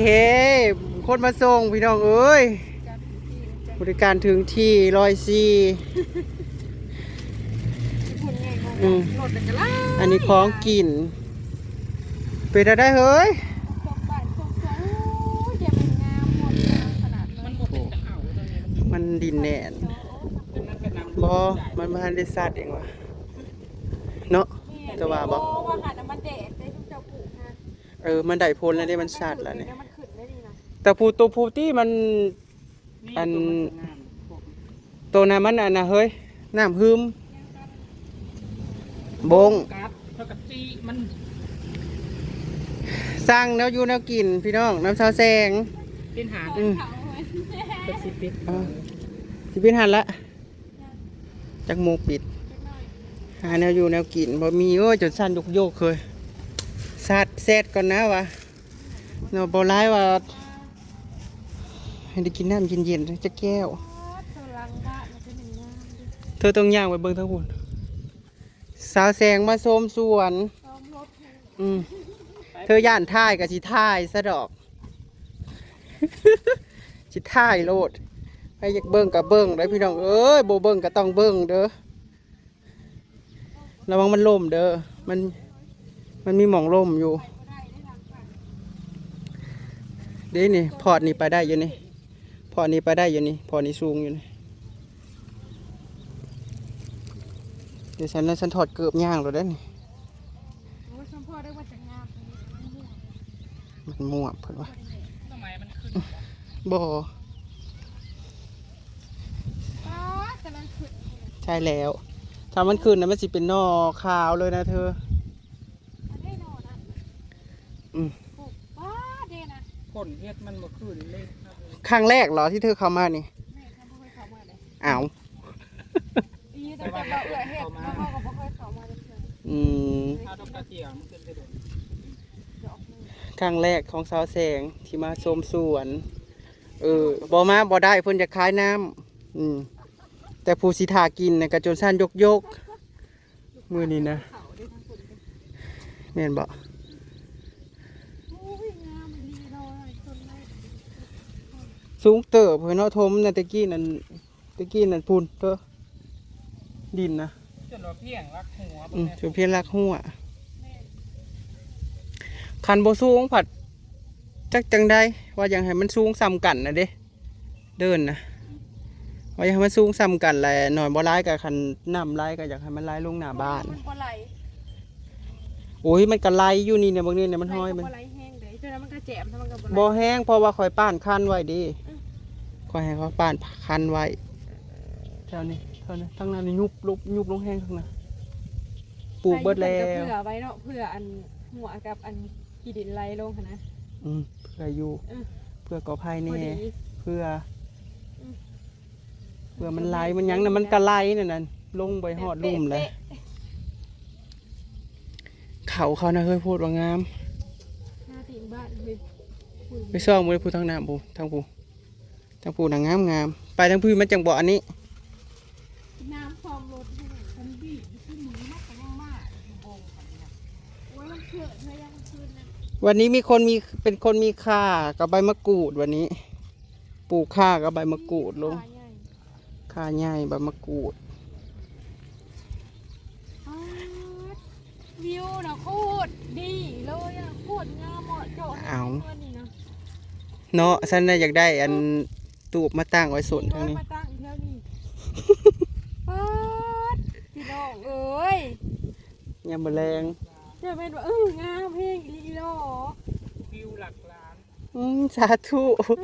ເຮ ຄົນມາສົ່ງພີ່ນ້ອງເອີຍ ບໍລິການເຖິງທີ່ ຮ້ອຍສີ່ ອືມ ອັນນີ້ຂອງກິນ ເປັນແນວໃດເຮີ້ຍ? ມັນດິນແໜ້ນ ບໍ່ ມັນບໍ່ທັນໄດ້ສັດເອງວ່າ ເນາະ ແຕ່ວ່າບໍ່ ເອີ ມັນໄດ້ຜົນແລ້ວເດ້ ມັນສັດແລ້ວນີ້ ແຕ່ຜູ້ໂຕຜູ້ທີ່ມັນ ອັນ ໂຕນັ້ນມັນອັນນະເຮີ້ຍ ນ້ຳຫຶມ ບົ້ງ ກັບເທົ່າກັບຈີມັນ ສັ່ງແນວຢູ່ແນວກິນພີ່ນ້ອງ ນຳສາວແສງ ເປັນຫາງ ອືມ ເພິ່ນຊິປິດ ເອີ ຊິປິດຫັ້ນລະ ຈັກໂມງປິດ ຫາແນວຢູ່ແນວກິນບໍ່ມີ ໂອ້ຍ ຈົນສັ່ນໂຍກໆເຄີຍ ສັດແຊດກ່ອນນະວ່າ ເນາະ ບໍ່ຫຼາຍວ່າ ໃຫ້ໄດ້ກິນນ້ຳເຢັນໆຈັກແກ້ວ ເທິງຫຼັງບ້ານມັນເປັນຫຍັງງາມເດ້ ເທີຕ້ອງຍ່າງໄປເບິ່ງທາງພຸ້ນ ສາວແສງມາຊົມສວນ ຊອມລົດ ອືມ ເທີຢ້ານຖ່າຍກໍຊິຖ່າຍຊະດອກ ຊິຖ່າຍໂລດ ໃຜຢາກເບິ່ງກໍເບິ່ງເດີພີ່ນ້ອງເອີຍ ບໍ່ເບິ່ງກໍຕ້ອງເບິ່ງເດີ ລະວັງມັນລົ້ມເດີ ມັນ ມັນມີໝ່ອງລົ້ມຢູ່ ເດ້ນີ້ ພອດນີ້ໄປໄດ້ຢູ່ນີ້ ພອດນີ້ໄປໄດ້ຢູ່ນີ້ ພອດນີ້ສູງຢູ່ນີ້ ເດ ຊັ້ນ ຊັ້ນຖອດເກີບຍ່າງໂລດເດ້ນີ້ ໂອ້ຍ ສົມພໍໄດ້ວ່າຈະງາມ ມັນມ່ວງເພິ່ນວ່າ ບໍ່ ປ້າ ກຳລັງຂຶ້ນ ໃຊ່ແລ້ວ ຖ້າມັນຂຶ້ນນະ ມັນຊິເປັນໜໍ່ຂາວເລີຍນະເທີ ອັນນີ້ໜໍ່ນະ ອືມ ປູກ ປ້າ ເດ້ນະ ຝົນເຮັດມັນບໍ່ຂຶ້ນເລີຍ ຄັ້ງແລກເຫລອທີ່ເທີເຂົ້າມານີ້? ແມ່ນ ເຮົາບໍ່ເຄີຍເຂົ້າມາເດ້ ອ້າວ ອີ ຕັ້ງແຕ່ວ່າເອື້ອຍເຮັດ ແລ້ວເຮົາກໍບໍ່ເຄີຍເຂົ້າມາຈັກເທື່ອ ອືມ ເຮົາຕ້ອງກະຕຽງມັນຂຶ້ນໄປໂດນ ຄັ້ງແລກຂອງສາວແສງທີ່ມາຊົມສວນ ເອີ ບໍ່ມາບໍ່ໄດ້ ເພິ່ນຢາກຂາຍນ້ຳ ອືມ ແຕ່ຜູ້ຊິຖ້າກິນນະກະຈົນສັ່ນໂຍກໆ ມື້ນີ້ນະ ແມ່ນບໍ່? ສູງເຕີບເນາະ ຖົມນະ ແຕ່ກີ້ນັ້ນ ແຕ່ກີ້ນັ້ນພຸ້ນເຕີ ດິນນະ ຈົນວ່າພຽງຫຼັກຫົວ ອືມ ຈົນພຽງຫຼັກຫົວ ຄັນບໍ່ສູງພັດ ຈັກຈັ່ງໃດ ວ່າຢາກໃຫ້ມັນສູງສ່ຳກັນນະເດ້ ເດີ່ນນະ ວ່າຢາກໃຫ້ມັນສູງສ່ຳກັນແຫຼະ ໜ້ອຍບໍ່ຫຼາຍກໍ ຄັນນ້ຳໄຫຼກໍຢາກໃຫ້ມັນໄຫຼລົງໜ້າບ້ານ ມັນບໍ່ໄຫຼ ໂອ້ຍ ມັນກໍໄຫຼຢູ່ນີ້ນະ ເບິ່ງນີ້ນະ ມັນຫ້ອຍ ມັນບໍ່ໄຫຼແຮງເດ້ ຈົນວ່າມັນກໍແຈມ ແຕ່ມັນກໍບໍ່ໄຫຼ ບໍ່ແຮງ ເພາະວ່າຂ້ອຍປ້ານຄັນໄວ້ເດ້ ອືມ ຂ້ອຍໃຫ້ເຂົາປ້ານຄັນໄວ້ ແຖວນີ້ ແຖວນີ້ ທາງນັ້ນນີ້ຍຸບລົງ ຍຸບລົງແຮງທາງນັ້ນ ປູກເບິດແລ້ວ ເພື່ອໄວ້ເນາະ ເພື່ອອັນຫົວກັບອັນ ຂີ້ດິນໄຫຼລົງຫັ້ນນະ ອືມ ເພື່ອຢູ່ ເອີ ເພື່ອກໍໄພແດ່ ພໍດີ ເພື່ອ ອືມ ເພື່ອມັນໄຫຼ ມັນຫຍັງນະ ມັນກະໄຫຼນັ້ນນະ ລົງໄປຮອດລຸ່ມແລ້ວ ເປະ ເຂົ້າເຂົານະເຮີ້ຍ ໂພດວ່າງາມ ໜ້າຕີນບ້ານເຮີ້ຍ ໄປສ່ອງເບິ່ງຜູ້ທາງໜ້າ ຜູ້ທາງຜູ້ ທາງຜູ້ນະງາມໆ ໄປທາງພີ້ມັນຈັ່ງບໍ່ອັນນີ້ ນ້ຳຊອມລົດ ມັນບີບຢູ່ ຄືມືມັນກໍຍັງມາຢູ່ ໂອ້ຍ ມັນເກີດມາຍັງຄືນນະ ວັນນີ້ມີຄົນມີ ເປັນຄົນມີຂ່າກັບໃບມະກຣູດ ວັນນີ້ປູກຂ່າກັບໃບມະກຣູດລົງ ຂ່າໃຫຍ່ ໃບມະກຣູດ ປາດ ວິວນະໂຄດດີເລີຍອະ ໂຄດງາມເໝາະເຈາະໃຫ້ ເອົາ ເຮືອນນີ້ນະ ເນາະ ຊັ້ນນະຢາກໄດ້ອັນ ເອີ ຕູບມາຕັ້ງໄວ້ສົນທາງນີ້ ມາຕັ້ງຢູ່ແຖວນີ້ ປາດ ພີ່ນ້ອງເອີຍ ຍາມມື້ແລງ ຈະແມ່ນວ່າ ເອີ ງາມແຮງອີ່ຫຼີເນາະ ວິວຫຼັກລ້ານ ອືມ ສາທຸ ອືມ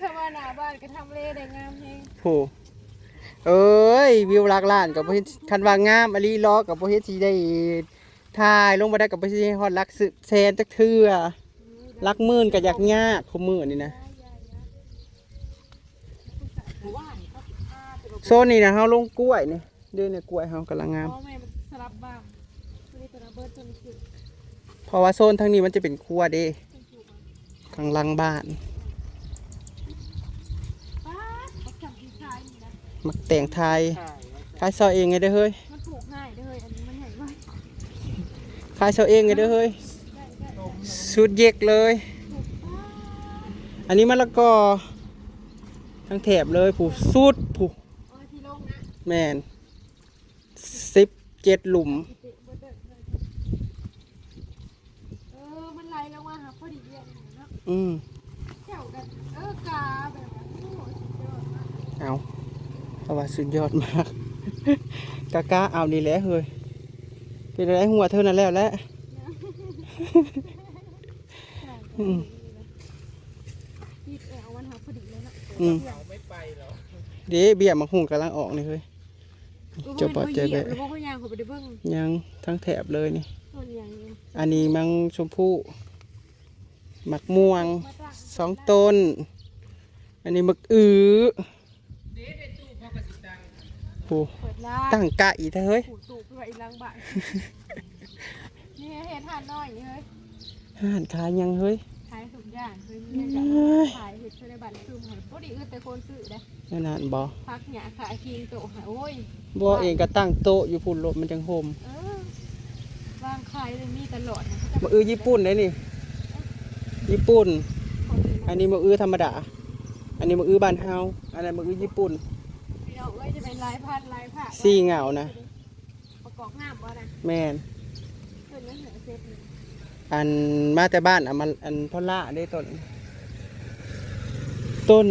ຄຳວ່າໜ້າບ້ານກໍທຳເລໄດ້ງາມແຮງ ໂອ້ ເອີຍ ວິວຫຼັກລ້ານກໍບໍ່ເຫັນ ຄັນວ່າງາມອີ່ຫຼີເລາະກໍບໍ່ເຫັນຊິໄດ້ຖ່າຍລົງມາໄດ້ ກໍບໍ່ເຫັນຊິຮອດຫຼັກແສນຈັກເທື່ອ ຫຼັກໝື່ນກໍຢາກຍາກ ຄູ່ມື້ນີ້ນະ ໂຊນນີ້ນະ ເຮົາລົງກ້ວຍນີ້ ເດ້ນີ້ ກ້ວຍເຮົາກຳລັງງາມ ອໍ ແມ່ນ ມັນສະຫຼັບບ້າງ ຕົວນີ້ຕົວລະເບີດ ຕົວນີ້ຄື ເພາະວ່າໂຊນທາງນີ້ມັນຈະເປັນຄົວເດ້ ເປັນຄົວ ຂ້າງຫຼັງບ້ານ ປາດ ບັກສຳປີຂາຍນີ້ນະ ໝາກແຕງໄທ ຂາຍຊອຍເອງເລີຍເດີເຮີ້ຍ ມັນປູກງ່າຍເດີເຮີ້ຍ ອັນນີ້ມັນໃຫຍ່ໄວ ຂາຍຊອຍເອງເລີຍເດີເຮີ້ຍ ໄດ້ ໄດ້ ໄດ້ ສຸດເຢັກເລີຍ ປາ ອັນນີ້ມະລະກອທັງແຖບເລີຍ ຜູ້ສຸດຜູ້. ອໍ ທີ່ລົງນະ ແມ່ນ ສິບເຈັດ ຫຼຸມ. ເອີ ມັນໄຫຼລົງມາຫາພໍດີວຽງເນາະ. ອືມ ເຈົ້າກໍ ເອີ ກາແບບວ່າ ໂອ້ ສຸດຍອດມາກ. ເອົາ ເຂົາວ່າສຸດຍອດມາກ ກະ ກະເອົານີ້ແຫຼະເຮີ້ຍ. ເປັນໄດ ຫົວເທີນັ້ນແລ້ວແຫຼະ. ອືມ ຕິດແອວມັນຫາພໍດີເລີຍເນາະ. ອືມ ເດ້ ເບ້ຍໝາກຫຸ່ງກຳລັງອອກນີ້ເຮີ້ຍ. ໂອ້ຍ ເຈົ້າບໍ່ ບໍ່ ເຈົ້າແບະ ບໍ່ ບໍ່ ບໍ່ ຍ່າງເຂົ້າໄປໄດ້ເບິ່ງ ຍັງທັງແຖບເລີຍນີ້. ຕົ້ນຫຍັງນີ້? ອັນນີ້ມັງຊົມພູ ໝາກມ່ວງ ສອງຕົ້ນ. ອັນນີ້ໝາກອຶ ໂອ້ ເປີດຮ້ານ ຕັ້ງກະອີກແທ້ເຮີ້ຍ. ປູກຕູບໄວ້ອີກຫຼັງບ້ານ ນີ້ເຮັດຮ້ານນ້ອຍນີ້ເຮີ້ຍ. ຮ້ານຂາຍຫຍັງເຮີ້ຍ? ຂາຍທຸກຢ່າງເຮີ້ຍ ມີຫຍັງກໍ ເອີຍ ຂາຍ ເຮັດຢູ່ໃນບ້ານຊຸມຫັ້ນ. ບໍ່ໄດ້ອຶດແຕ່ຄົນຊື້ເດ້ ແນວນັ້ນບໍ່? ຜັກຫຍ້າຂາຍ ກິງໂຕະຫັ້ນ ໂອ້ຍ ບໍ່ ວາງ ເອງກໍຕັ້ງໂຕະຢູ່ພຸ້ນໂລດ ມັນຈັ່ງໂຮມ. ເອີ ວາງຂາຍເລີຍ ມີຕະຫຼອດນະ. ໝາກອຶຍີ່ປຸ່ນເດ້ນີ້ ຍີ່ປຸ່ນ. ອັນນີ້ໝາກອຶທຳມະດາ ອັນນີ້ໝາກອຶບ້ານເຮົາ ອັນນັ້ນໝາກອຶຍີ່ປຸ່ນ. ພີ່ນ້ອງເອີຍ ຈະເປັນຫຼາຍພັນຫຼາຍພາກ ສີ່ເຫງົ້ານະ. ປະກອບງາມບໍ່ນະ? ແມ່ນ ເພິ່ນຍັງເຫືອເຊັດນີ້. ອັນມາແຕ່ບ້ານ ອາ ມັນ ອັນ ພໍລາເດ້ ຕົ້ນ ຕົ້ນ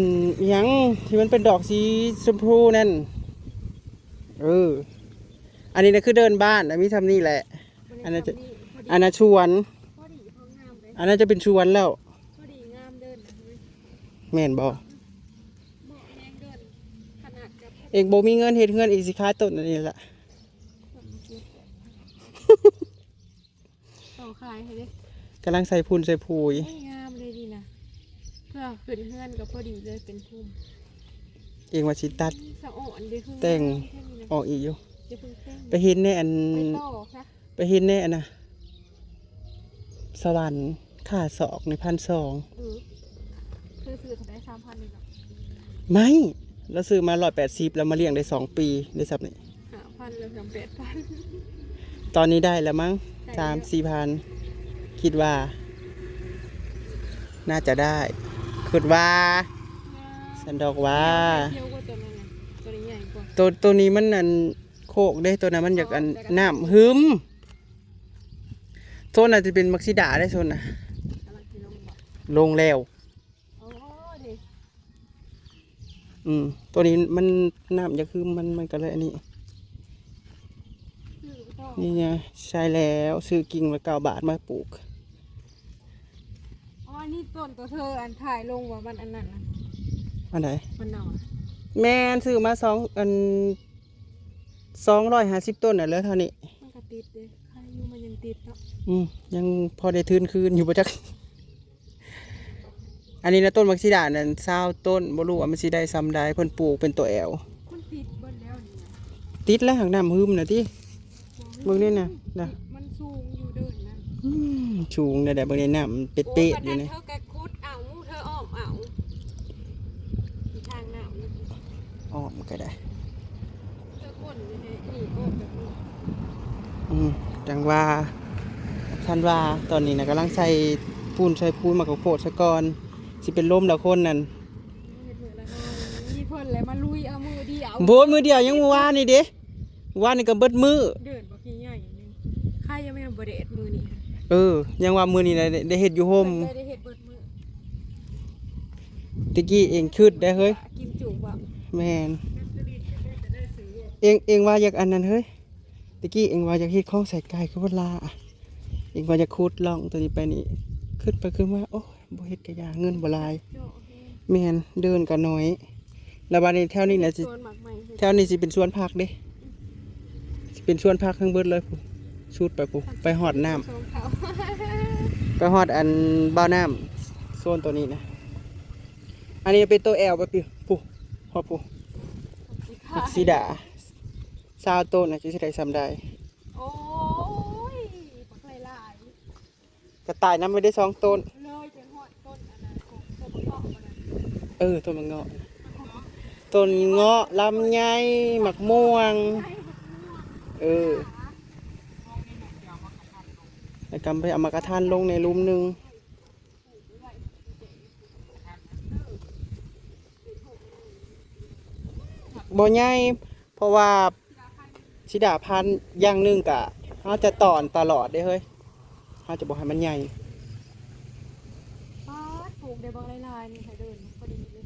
ຫຍັງທີ່ມັນເປັນດອກສີຊົມພູນັ້ນ. ເອີ ອັນນີ້ນະຄືເດີ່ນບ້ານນະ ມີຊ່ຳນີ້ແຫຼະ. ອັນນັ້ນຈະ ອັນນັ້ນສວນ ອັນນັ້ນຈະເປັນສວນແລ້ວ. ພໍດີງາມເດີ່ນນະເຮີ້ຍ ແມ່ນບໍ່? ເໝາະແຮງເດີ່ນ ຂະໜາດກັບ ເອງບໍ່ມີເງິນເຮັດເຮືອນ ເອງຊິຂາຍຕົ້ນອັນນີ້ລະ ຕໍ່ຂາຍໃຫ້ເດ້. ກຳລັງໃສ່ຝຸ່ນໃສ່ປຸ໋ຍ ໂອ້ຍ ງາມເລີຍນີ້ນະ ເພື່ອຂຶ້ນເຮືອນກໍພໍດີເລີຍ ເປັນພຸ່ມ. ເອງວ່າຊິຕັດ ສະອອນເດ້ ຄື ແຕ່ງ ງາມແທ້ນີ້ນະ ອອກອີກຢູ່. ຢ່າເພິ່ງແຕ່ງ ໄປເຫັນໃນອັນ ໄປຕໍ່ຊະ ໄປເຫັນໃນອັນນະ ສະຫວັນ ຄ່າສອກໃນພັນສອງ. ເອີ ເຄີຍຊື້ເທົ່າໃດ? ສາມພັນນີ້ເນາະ. ໄມ່ ລາວຊື້ມາຮ້ອຍແປດສິບ ລາວມາລ້ຽງໄດ້ສອງປີ ໄດ້ສ່ຳນີ້ ຫ້າພັນ ແລ້ວສາມ ແປດພັນ. ຕອນນີ້ໄດ້ແລ້ວມັງ ໄດ້ແລ້ວ ສາມສີ່ພັນ ຄິດວ່າ ໜ້າຈະໄດ້ ຄິດວ່າ ງາມ ຊັ້ນດອກວ່າ. ຂຽວກວ່າຕົວນັ້ນນະ ຕົວນີ້ໃຫຍ່ກວ່າ. ໂຕ ໂຕນີ້ມັນອັນ ໂຄກເດ້ ໂຕນັ້ນມັນຢາກອັນ ອໍ ແລ້ວກໍ ນ້ຳຫຶມ. ໂຊນນັ້ນຈະເປັນໝາກສີດາເດ້ ໂຊນນະ ກຳລັງຊິລົງບໍ່? ລົງແລ້ວ. ໂອ້ ເດ້ ອືມ ໂຕນີ້ມັນນ້ຳຢາກຫຶມ ມັນ ມັນກໍເລີຍອັນນີ້. ນີ້ໄງ ໃຊ່ແລ້ວ ຊື້ກິ່ງລະເກົ້າບາດມາປູກ. ອໍ ອັນນີ້ຕົ້ນໂຕເທີອັນຖ່າຍລົງວ່າມັນອັນນັ້ນນະ. ອັນໃດ? ມັນເນົ່ານະ. ແມ່ນ ຊື້ມາສອງ ອັນ ສອງຮ້ອຍຫ້າສິບຕົ້ນນະ ເຫຼືອເທົ່ານີ້. ມັນກໍຕິດເດ້ ໃຄຢູ່ມັນຍັງຕິດເນາະ. ອືມ ຍັງພໍໄດ້ທຶນຄືນຢູ່ບໍ່ຈັກ. ອັນນີ້ນະ ຕົ້ນໝາກສີດານັ້ນ ຊາວຕົ້ນ ບໍ່ຮູ້ວ່າມັນຊິໄດ້ຊ່ຳໃດ ເພິ່ນປູກເປັນໂຕແອວ. ມັນຕິດເບິດແລ້ວນີ້ນະ. ຕິດແລ້ວ ຫາກນ້ຳຫຶມນະຕິ. ເບິ່ງນີ້ນະ ນະ ມັນສູງຢູ່ເດີ່ນນະ. ອືມ ສູງແດ່ໆ ເບິ່ງໃນນ້ຳເປັດໆຢູ່ນີ້. ໂອ້ ປານນັ້ນເທີກໍຂຸດເອົາ ເທີອ້ອມເອົາ ທາງນ້ຳນີ້ ອ້ອມກໍໄດ້. ເທີກົ້ນນີ້ໃຫ້ອີກ ອ້ອມແບບນີ້. ອືມ ຈັ່ງວ່າ ຄັນວ່າຕອນນີ້ນະ ກຳລັງໃສ່ປູນໃສ່ປູນ ໝາກເຂົ້າໂພດຊະກ່ອນ ຊິເປັນລົມແລ້ວຄົນນັ້ນ. ເຮັດມື້ລະໜ່ອຍ ມີເພິ່ນແຫຼະມາລຸຍເອົາມື້ດຽວ. ໂອ້ຍ ມື້ດຽວ ຍັງມື້ວານນີ້ເດ້ ວານນີ້ກໍເບິດມື້. ເດີ່ນບັກໃຫຍ່ໆໜຶ່ງ ໃຄຍັງບໍ່ແດດມື້ນີ້. ເອີ ຍັງວ່າມື້ນີ້ໄດ້ ໄດ້ເຮັດຢູ່ຮົ່ມ ໄດ້ເຮັດເບິດມື້. ແຕ່ກີ້ເອງຄິດໄດ້ເຮີ້ຍ ກິນຈຸບໍ່? ແມ່ນ ເອງ ເອງວ່າຢາກອັນນັ້ນເຮີ້ຍ ແຕ່ກີ້ເອງວ່າຢາກເຮັດຂອງໃສ່ໄກ່ຄືເວລາ ເອງວ່າຢາກຂຸດລ່ອງໂຕນີ້ໄປນີ້ ຄິດໄປຄິດມາ ໂອ້ຍ ບໍ່ເຮັດກະຢ່າ ເງິນບໍ່ຫຼາຍ. ເນາະ ແມ່ນ ເດີ່ນກໍໜ້ອຍ ແລ້ວບາດນີ້ແຖວນີ້ນະຊິ ສວນໝາກໄມ້ ແຖວນີ້ຊິເປັນສວນຜັກເດ້ ຊິເປັນສວນຜັກທັງເບິດເລີຍພຸ້ນ ສຸດໄປພຸ້ນ ໄປຮອດນ້ຳ ໄປຮອດອັນບ່າວນ້ຳ ໂຊນໂຕນີ້ນະ. ອັນນີ້ເປັນໂຕແອວໄປພຸ້ນ ຮອດພຸ້ນ ຜັກສີດາ ຊາວໂຕນະ ຈະຊິໄດ້ຊ່ຳໃດ. ໂອ້ຍ ບັກຫຼາຍໆ ກະຕ່າຍນຳໄວ້ໄດ້ສອງຕົ້ນ ເລີຍຈົນຮອດຕົ້ນອັນນັ້ນ ຕົ້ນບັກເງາະຫັ້ນນະ. ເອີ ຕົ້ນບັກເງາະ ຕົ້ນເງາະ ລຳໄຍ ໝາກມ່ວງ ເອີ ແລ້ວກໍໄປເອົາໝາກກະທັນລົງໃນຫຼຸມໜຶ່ງ. ບໍ່ໃຫຍ່ ເພາະວ່າຊິດາພັນຢ່າງໜຶ່ງກະ ເຮົາຈະຕອນຕະຫຼອດເດ້ເຮີ້ຍ ເຮົາຈະບໍ່ໃຫ້ມັນໃຫຍ່. ປາດ ປູກໄດ້ບັກຫຼາຍໆ ນີ້ໃຫ້ເດີນ ພໍດີເລີຍ.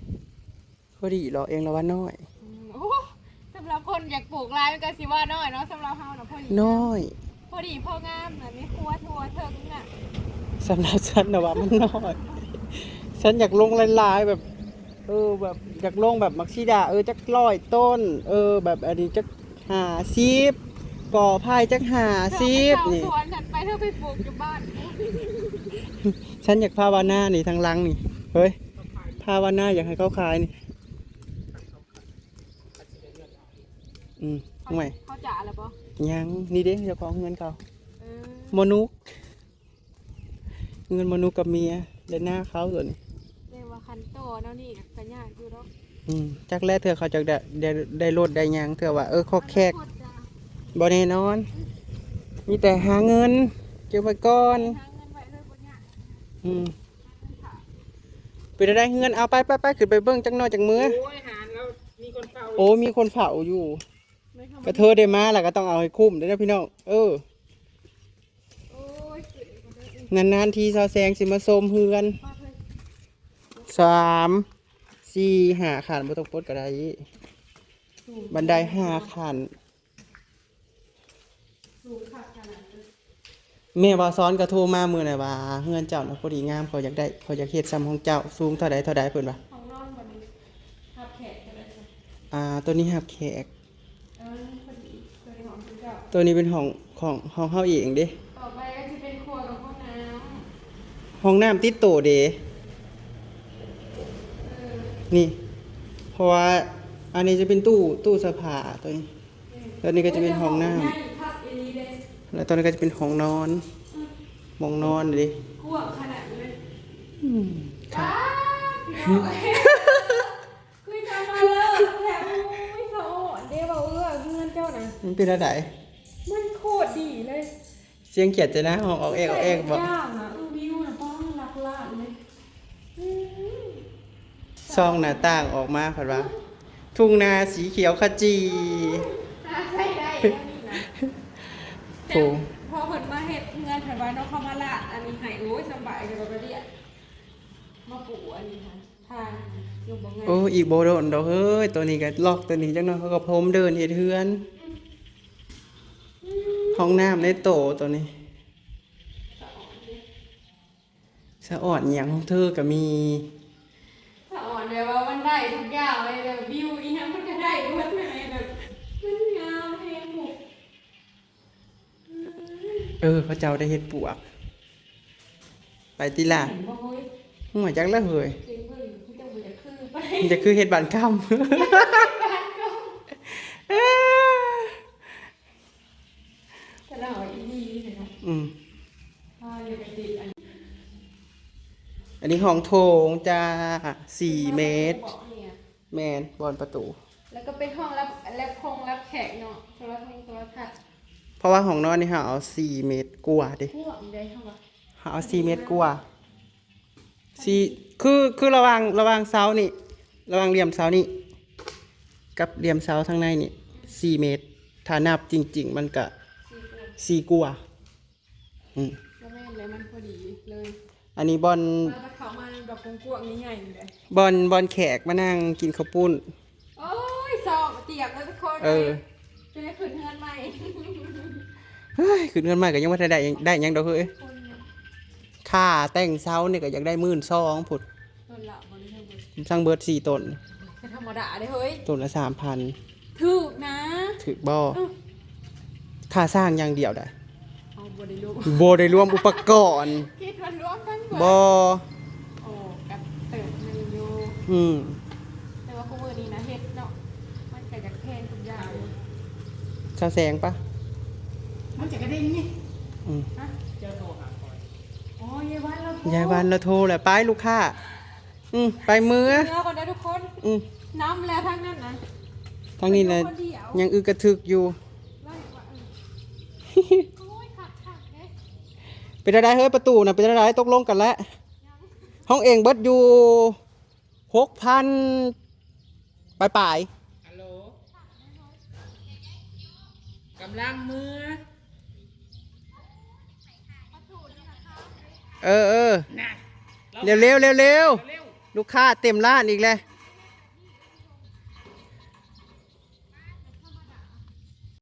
ພໍດີເລາະເອງລະວ່ານ້ອຍ. ອືມ ໂອ້ ສຳລັບຄົນຢາກປູກຫຼາຍມັນກໍຊິວ່ານ້ອຍເນາະ ສຳລັບເຮົານະພໍດີ ນ້ອຍ ພໍດີພໍງາມນະ ໃນຄົວທົ່ວເຖິງນະ. ສຳລັບສັນນະວ່າມັນນ້ອຍ ສັນຢາກລົງຫຼາຍໆ ແບບ ເອີ ແບບຢາກລົງແບບໝາກຊີດາ ເອີ ຈັກຮ້ອຍຕົ້ນ ເອີ ແບບອັນນີ້ຈັກຫ້າສິບ ກໍໄຜ່ຈັກຫ້າສິບນີ້. ສວນສັນໄປ ເທີໄປປູກຢູ່ບ້ານ. ສັນຢາກພາວະນານີ້ທາງຫຼັງນີ້ ເຮີ້ຍ ພາວະນາຢາກໃຫ້ເຂົາຂາຍນີ້. ອືມ ເຂົາ ເຂົາຈະແລ້ວບໍ່? ຍັງ ນີ້ເດ້ ເຈົ້າຂອງເຮືອນເຂົາ. ເອີ ໝໍນຸກ ເຮືອນໝໍນຸກກັບເມຍ ແລະ ໜ້າເຂົາໂຕນີ້. ແຕ່ວ່າຄັນຕໍ່ແນວນີ້ກໍຍາກຢູ່ດອກ. ອືມ ຈັກແລະ ເທື່ອເຂົາຈະໄດ້ ໄດ້ ໄດ້ລົດໄດ້ຫຍັງ ເທື່ອວ່າ ເອີ ຄອກແຄກ ອະນາຄົດຈະ ບໍ່ແນ່ນອນ. ອືມ ມີແຕ່ຫາເງິນເກັບໄວ້ກ່ອນ. ຫາເງິນໄວ້ເລີຍ ບໍ່ຍາກ. ອືມ ເປັນຈັ່ງໃດເຮືອນ? ເອົາ ໄປ ໄປ ໄປ ຂຶ້ນໄປເບິ່ງຈັກໜ້ອຍຈັ່ງເມືອ. ໂອ້ຍ ຫານແລ້ວ ມີຄົນເຝົ້າ. ໂອ້ ມີຄົນເຝົ້າຢູ່. ກະເທີໄດ້ມາແລ້ວກະຕ້ອງເອົາໃຫ້ຄຸ້ມເດ້ເນາະພີ່ນ້ອງ. ເອີ ໂອ້ຍ ນານໆທີສາວແສງຊິມາຊົມເຮືອນ. ສາມ ສີ່ ຫ້າ ຂັ້ນ ບໍ່ຕ້ອງປົດກະໄດ້. ບັນໄດຫ້າຂັ້ນ. ສູງຄັກຂະໜາດນັ້ນ. ແມ່ບ່າວສອນກໍໂທມາມື້ນັ້ນວ່າ ເຮືອນເຈົ້ານະພໍດີງາມ ຂ້ອຍຢາກໄດ້ ຂ້ອຍຢາກເຮັດສ່ຳຂອງເຈົ້າ ສູງເທົ່າໃດເທົ່າໃດ ເພິ່ນວ່າ. ຫ້ອງນອນບໍ່ນີ້ ຮັບແຂກເທົ່າໃດ? ອ່າ ໂຕນີ້ຮັບແຂກ. ເອີ ພໍດີ ໂຕນີ້ຫ້ອງເຈົ້າ. ໂຕນີ້ເປັນຫ້ອງຂອງ ຫ້ອງເຮົາເອງເດ້. ຕໍ່ໄປກໍຊິເປັນຄົວກັບຫ້ອງນ້ຳ. ຫ້ອງນ້ຳຕິດໂຕເດ້. ເອີ ນີ້ ເພາະວ່າອັນນີ້ຈະເປັນຕູ້ ຕູ້ເສື້ອຜ້າໂຕນີ້. ແລ້ວນີ້ກໍຈະເປັນຫ້ອງນ້ຳ ໂອ້ຍ ແຕ່ຫ້ອງໃຫຍ່ຄັກອີ່ຫຼີເດ້. ແລ້ວໂຕນີ້ກໍຈະເປັນຫ້ອງນອນ ອືມ ໝ່ອງນອນເດ້. ກວ້າງຂະໜາດເລີຍ. ອືມ ຄັກ. ວ້າວ ພີ່ນ້ອງ ຄືຈະມາເລີກແທ້. ໂອ້ຍ ສະອອນເດ້ ເວົ້າເອື້ອເຮືອນເຈົ້ານະ. ມັນເປັນແນວໃດ? ມັນໂຄດດີເລີຍ. ສຽງຂຽດຈະນະ ຮ້ອງອອກແອກອອກແອກບໍ? ເອີ ວິວນະ ປ້າ ຫຼັກລ້ານເລີຍ. ອືມ ສ່ອງໜ້າຕ່າງອອກມາ ເພິ່ນວ່າ ທົ່ງນາສີຂຽວຂະຈີ. ອືມ ອາ ໃຊ້ໄດ້ອັນນີ້ນະ. ໂອ້ ພໍເພິ່ນມາເຮັດເຮືອນ ເພິ່ນວ່າເນາະ ເຂົາມາລາດອັນນີ້ໃຫ້ ໂອ້ຍ ສະບາຍເລີຍ ບໍ່ໄດ້ມາປູອັນນີ້ຫັ້ນ. ໂອ້ ອີກບໍ່ດົນດອກເຮີ້ຍ ໂຕນີ້ກໍລັອກ ໂຕນີ້ຈັກໜ້ອຍເຂົາກໍພົມເດີນເຮັດເຮືອນ. ອືມ ຫ້ອງນ້ຳໃນໂຕ ໂຕນີ້. ສະອອນເດ້ ສະອອນຫຍັງຂອງເທີກໍມີ. ສະອອນແບບວ່າມັນໄດ້ທຸກຢ່າງເລີຍ ແບບວິວອີ່ຫຍັງມັນກໍໄດ້ເບິດເລີຍ ແບບມັນງາມແຮງ. ເອີ ເຂົາເຈົ້າໄດ້ເຮັດປວກ. ໄປຕິລະ. ເຫັນບໍ່ເຮີ້ຍ? ບໍ່ຈັກແລ້ວເຮີ້ຍ. ເບິ່ງ ເຂົາເຈົ້າບໍ່ຢາກຄືປານໃດ. ຢາກຄືເຮັດບ້ານຄຳ. ເອີ ແຕ່ລາວອີ່ຫຼີເນາະ. ອືມ ອ່າ ຢູ່ໃນຕິດອັນ ອັນນີ້ຫ້ອງໂຖງຈ້າ ສີ່ເມັດ. ແມ່ນ ບ່ອນປະຕູ ແລ້ວກໍເປັນຫ້ອງຮັບ ຮັບຄົງຮັບແຂກເນາະ ໂທລະທັດ ໂທລະທັດ. ເພາະວ່າຫ້ອງນອນນີ້ເຮົາເອົາສີ່ເມັດກວ່າເດ້. ກວ້າງໃດ໋ ເຮົາວ່າ ເຮົາເອົາສີ່ເມັດກວ່າ. ສີ່ ຄື ຄືລະຫວ່າງ ລະຫວ່າງເສົານີ້ ລະຫວ່າງຫຼ່ຽມເສົານີ້ກັບຫຼ່ຽມເສົາທາງໃນນີ້ ສີ່ເມັດ. ຖ້ານັບຈິງໆ ມັນກະ ສີ່ກວ່າ. ອືມ ກໍແມ່ນແຫຼະ ມັນພໍດີເລີຍ. ອັນນີ້ບ່ອນ ເຂົ້າມາແບບກວ້າງໆ ໃຫຍ່ໆ ນີ້ແຫຼະ ບ່ອນ ບ່ອນແຂກມານັ່ງກິນເຂົ້າປຸ້ນ. ໂອ້ຍ ຊອກຕຽມແລ້ວທຸກຄົນ. ເອີ ຈະໄດ້ຂຶ້ນເຮືອນໃໝ່. ເຮີ້ຍ ຂຶ້ນເຮືອນໃໝ່ກໍຍັງບໍ່ທັນໄດ້ ໄດ້ຫຍັງດອກເຮີ້ຍ. ຄ່າແຕ່ງເສົານີ້ກໍຢາກໄດ້ໝື່ນສອງພຸ້ນ. ຕົ້ນລະບໍ່ໄດ້ທັງເບິດ ທັງເບິດສີ່ຕົ້ນ ກໍທຳມະດາເດ້ເຮີ້ຍ ຕົ້ນລະສາມພັນ. ຖືກນະ ຖືກບໍ່? ເອີ ຄ່າສ້າງຢ່າງດຽວໄດ໋. ເຮົາບໍ່ໄດ້ລວມ ບໍ່ໄດ້ລວມອຸປະກອນ. ຄິດວ່າລວມທັງເບິດ. ບໍ່. ໂອ້ ກໍເຕີບໜຶ່ງຢູ່. ອືມ ແຕ່ວ່າຄູ່ມື້ນີ້ນະເຮັດເນາະ ມັນກໍຢາກແພງທຸກຢ່າງ. ຊາວແສງປະ ມັນຈະກະເດັນນີ້. ອືມ ຮະ ເຈົ້າໂທຫາຂ້ອຍ. ອໍ ຍາຍວັນລາວໂທ ຍາຍວັນລາວໂທແລ້ວ ໄປລູກຄ້າ. ອືມ ໄປເມືອ ເມືອກ່ອນເດີທຸກຄົນ. ອືມ ນຳແລ້ວທາງນັ້ນນະ ທາງນີ້ນະ ໄປຢູ່ຄົນດຽວ ຍັງອຶກກະທຶກຢູ່. ໂອ້ຍ ຄັກໆ ເດ້. ເປັນຈັ່ງໃດເຮີ້ຍ ປະຕູນະ ເປັນຈັ່ງໃດ? ຕົກລົງກັນແລ້ວ. ຫ້ອງເອງເບິດຢູ່ຫົກພັນປາຍໆ. ຮັລໂຫຼ ກຳລັງເມືອ ເອີເອີ ນະ ເລັວເລັວເລັວເລັວ ເລັວ ລູກຄ້າເຕັມຮ້ານອີກແລ້ວ